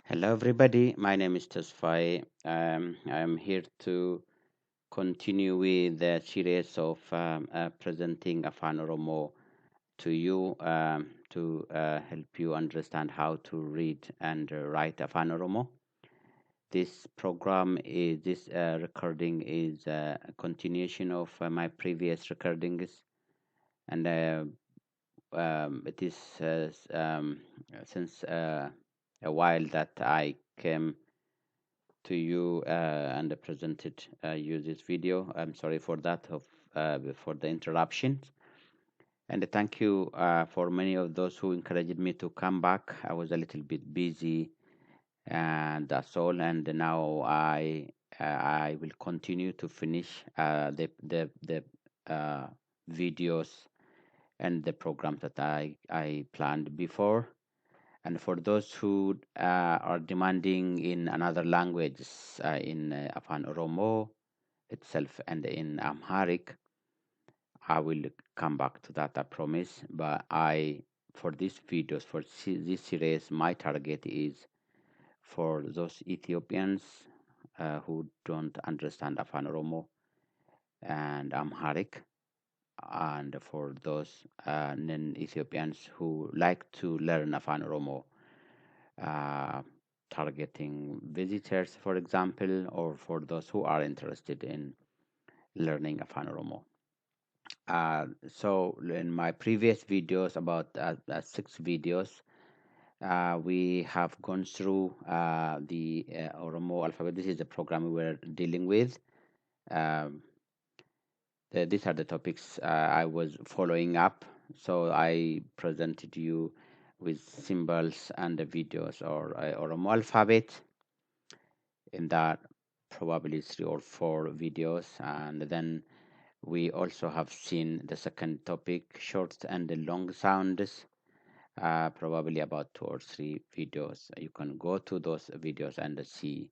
Hello, everybody. My name is Tesfai. I'm here to continue with the series of presenting Afan Oromo to you to help you understand how to read and write Afan Oromo. This recording is a continuation of my previous recordings, and it is since a while that I came to you and presented you this video. I'm sorry for that for the interruptions, and thank you for many of those who encouraged me to come back. I was a little bit busy, and that's all. And now I will continue to finish the videos and the programs that I planned before. And for those who are demanding in another languages, in Afan Oromo itself and in Amharic, I will come back to that, I promise. But for these videos, for this series, my target is for those Ethiopians who don't understand Afan Oromo and Amharic, and for those non-Ethiopians who like to learn Afan Oromo, uh, targeting visitors, for example, or for those who are interested in learning Afan Oromo. So in my previous videos, about 6 videos, we have gone through the Oromo alphabet. This is the program we're dealing with. Um, these are the topics I was following up. So I presented you with symbols and the videos or Oromo alphabet in that probably 3 or 4 videos, and then we also have seen the second topic, short and the long sounds, probably about 2 or 3 videos. You can go to those videos and see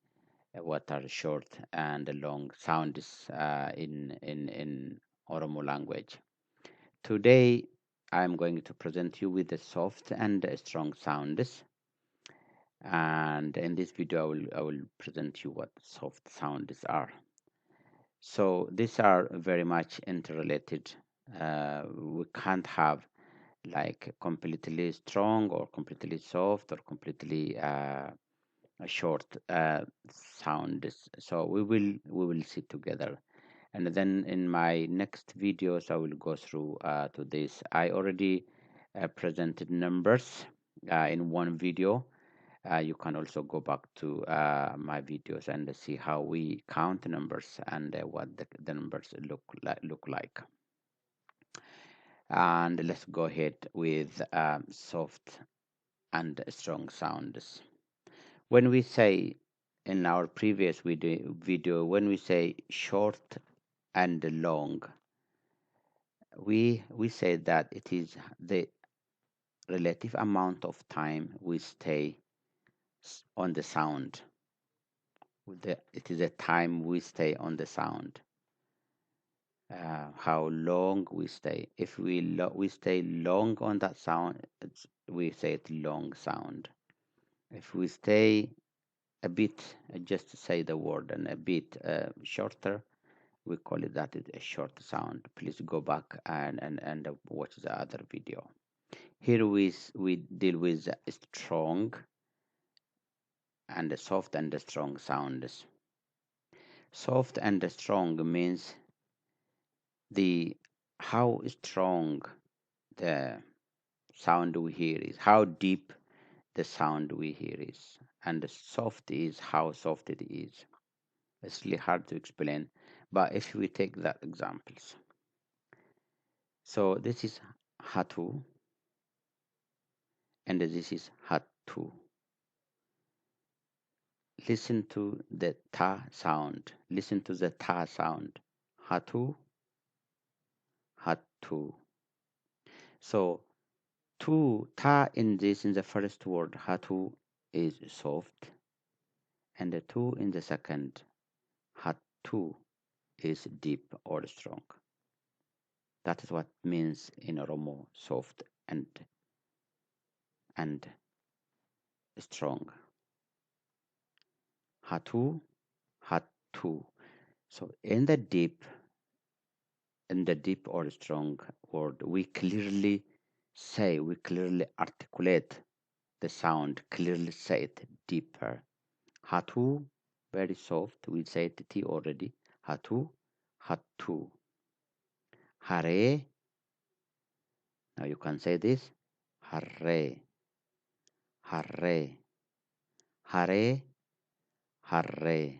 what are short and long sounds in Oromo language. Today I'm going to present you with the soft and strong sounds, and in this video I will present you what soft sounds are. So these are very much interrelated. We can't have like completely strong or completely soft or completely short sounds. So we will sit together, and then in my next videos I will go through to this. I already presented numbers in one video. You can also go back to my videos and see how we count numbers and what the numbers look like. And let's go ahead with soft and strong sounds. When we say in our previous video, when we say short and long, we say that it is the relative amount of time we stay on the sound. It is a time we stay on the sound. How long we stay. If we stay long on that sound, we say it long sound. If we stay a bit, just say the word, and a bit shorter, we call it that is a short sound. Please go back and watch the other video. Here we deal with strong and soft and strong sounds. Soft and strong means the how strong the sound we hear is, how deep the sound we hear is, and the soft is how soft it is. It's really hard to explain, but if we take that examples, so this is hatu and this is hatu. Listen to the ta sound. Listen to the ta sound. Hatu, hatu. So ta in the first word hatu is soft, and the tu in the second hatu is deep or strong. That is what means in Oromo soft and strong. hatu, hatu. So in the deep or strong word, we clearly articulate the sound, clearly say it deeper. Hatu, very soft. We said T already. Hatu, hatu. Hare. Now you can say this. Hare, hare, hare, hare.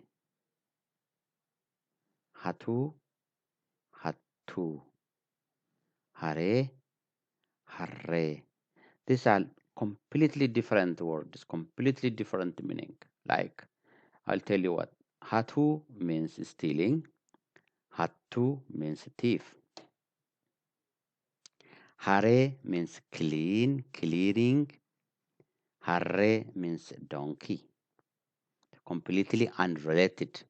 Hatu, hatu. Hare, hare. These are completely different words, completely different meaning. Like, I'll tell you what. Hatu means stealing. Hatu means thief. Hare means clean, clearing. Hare means donkey. Completely unrelated.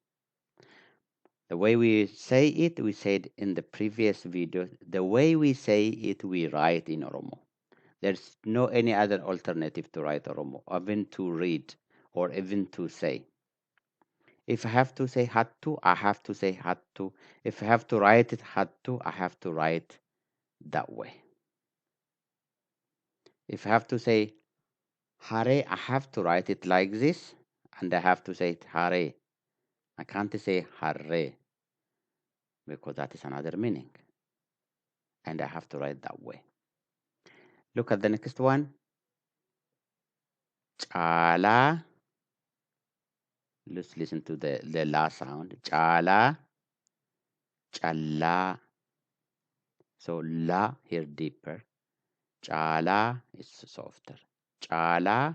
The way we say it, we said in the previous video, the way we say it, we write in Oromo. There's no any other alternative to write Oromo, even to read or even to say. If I have to say hattu, I have to say hattu. If I have to write it hattu, I have to write that way. If I have to say hare, I have to write it like this, and I have to say it hare. I can't say hare because that is another meaning, and I have to write that way. Look at the next one. Chala. Let's listen to the la sound. Chala. Challa. So la here deeper. Chala is softer. Chala.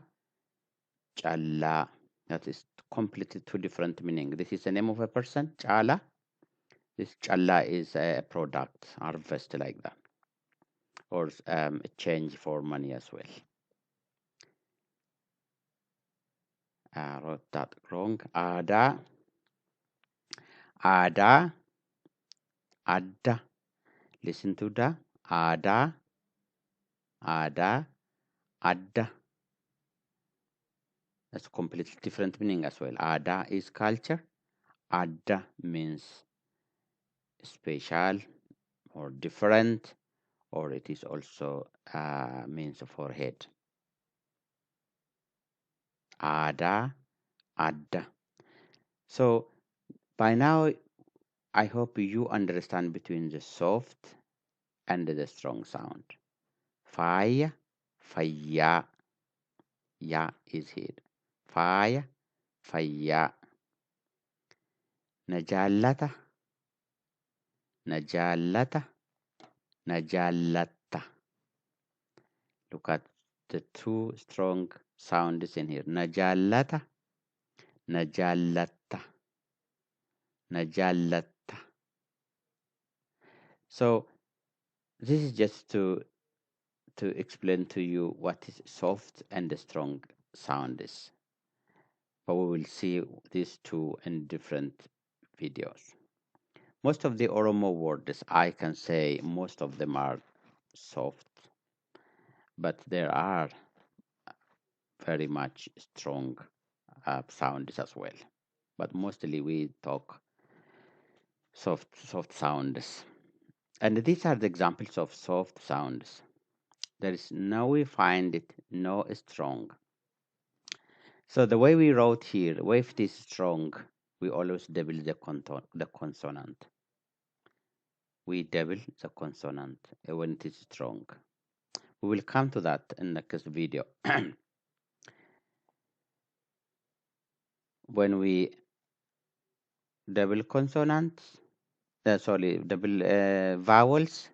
Challa. That is completely two different meaning. This is the name of a person. Chala. This challa is a product, harvest like that, or a change for money as well. I wrote that wrong. Ada. Ada. Ada. Listen to the ada. Ada. Adda. That's completely different meaning as well. Ada is culture. Adda means special or different, or it is also means forehead. Ada, adda. So by now, I hope you understand between the soft and the strong sound. Faya, faya. Ya is here. Faya, faya. Najallata, najallata, najallatta. Look at the two strong sounds in here. Najallata, najallatta, najallatta. So this is just to explain to you what is soft and strong sound is. But we will see these two in different videos. Most of the Oromo words, I can say most of them are soft, but there are very much strong sounds as well. But mostly we talk soft sounds. And these are the examples of soft sounds. There is no we find it no strong. So the way we wrote here, if it is strong, we always double the consonant. We double the consonant when it is strong. We will come to that in the next video. When we double consonants, double vowels,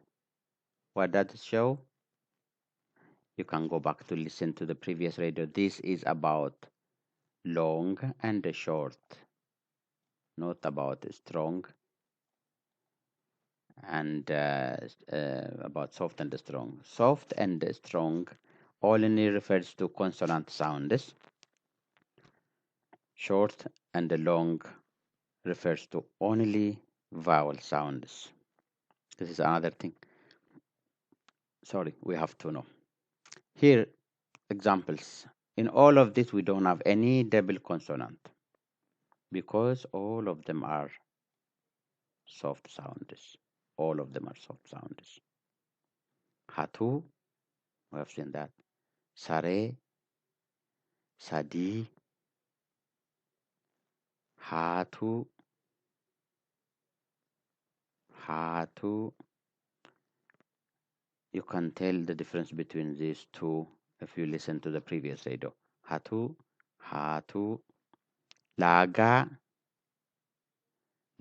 what does it show? You can go back to listen to the previous radio. This is about long and short, not about strong and about soft and strong. Soft and strong only refers to consonant sounds. Short and long refers to only vowel sounds. This is another thing. Sorry, we have to know. Here, examples. In all of this, we don't have any double consonant. because all of them are soft sounds. All of them are soft sounds. Hatu, we have seen that. Sare, sadi, hatu, hatu. You can tell the difference between these two if you listen to the previous radio. Hatu, hatu, laga,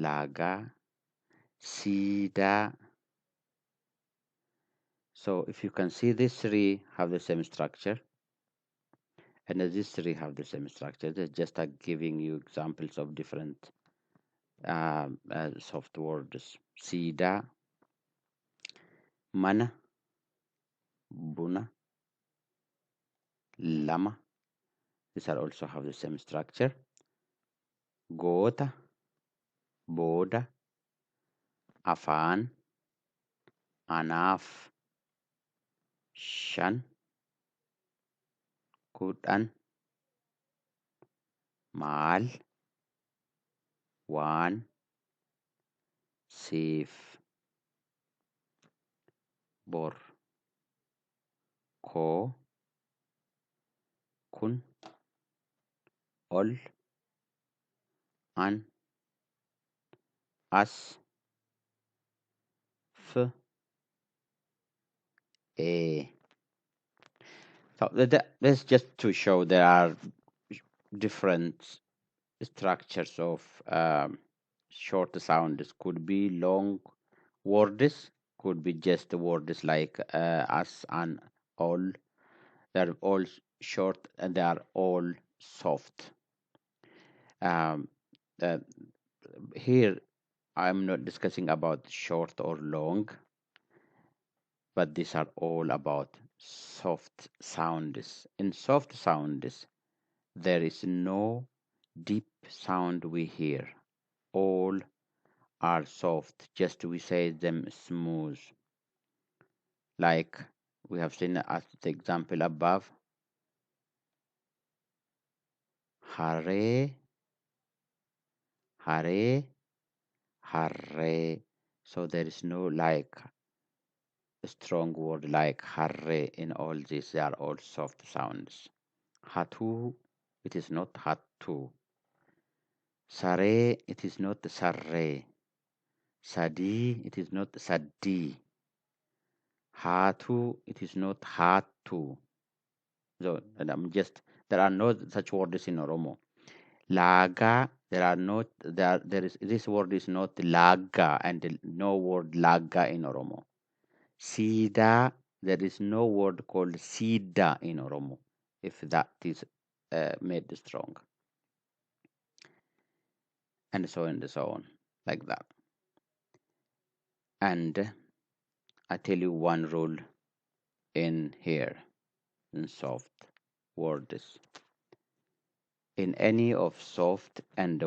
laga, sida. So if you can see, these three have the same structure, and these three have the same structure. That's just giving you examples of different soft words. Sida, mana, buna, lama. These are also have the same structure. Gota, boda, afaan, anaaf, shan, kudhan, maal, waan, siif, bor, koo, kun, ol, an, as, f, a. So that's just to show there are different structures of short sounds. Could be long words, could be just words like as and all. They're all short and they are all soft. Um, uh, Here I'm not discussing about short or long, but these are all about soft sounds. In soft sounds, there is no deep sound we hear. All are soft, just we say them smooth. Like we have seen as the example above. Hare, hare, hare. So there is no like strong word like hare in all these. They are all soft sounds. Hatu, it is not hatu. Sare, it is not sarre. Sadi, it is not sadi. Hatu, it is not hatu. So, and I'm just, there are no such words in Oromo. Laga, there are not, there is, this word is not laga, and no word laga in Oromo. Sida, there is no word called sida in Oromo, if that is made strong. And so on, like that. And I tell you one rule in here, in soft words. In any of soft and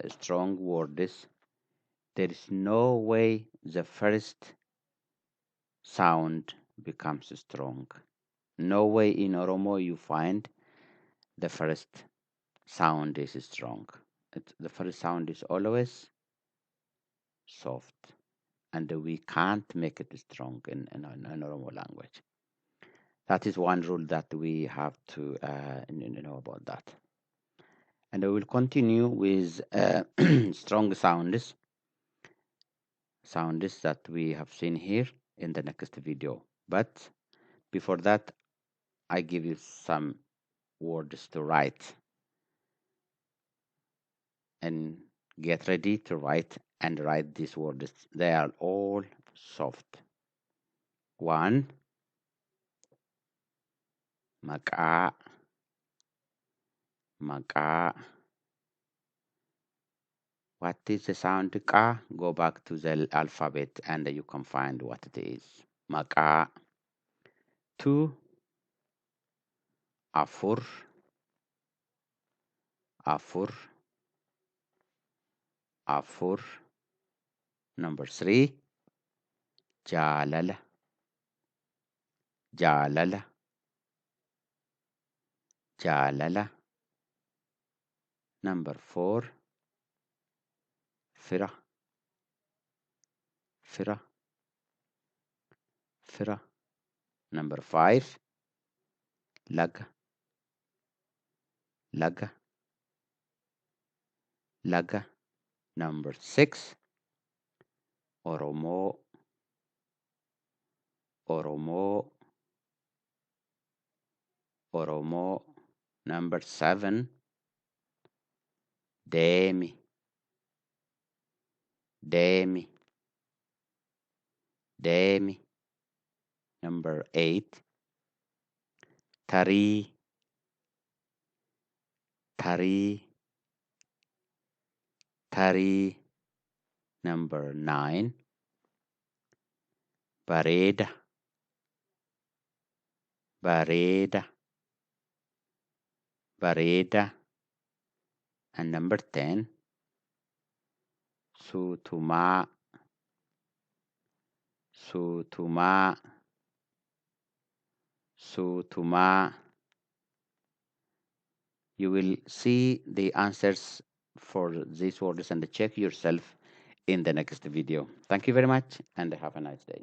strong words, there is no way the first sound becomes strong. No way in Oromo you find the first sound is strong. The first sound is always soft, and we can't make it strong in Oromo language. That is one rule that we have to know about that. And I will continue with strong sounds that we have seen here in the next video. But before that, I give you some words to write, and get ready to write and write these words. They are all soft. One, maka, maka. What is the sound ka? Go back to the alphabet and you can find what it is. Maka. Two, afur, afur, afur. Number three, jalala, jalala, jalala. Number 4, Fira, Fira, Fira. Number 5, Laga, Laga, Laga. Number 6, Oromo, Oromo, Oromo. Number 7, Demi, Demi, Demi. Number 8, Tari, Tari, Tari. Number 9, Bareda, Bareda, Bareda. And number 10, Sutuma, Sutuma, Sutuma. You will see the answers for these words and check yourself in the next video. Thank you very much and have a nice day.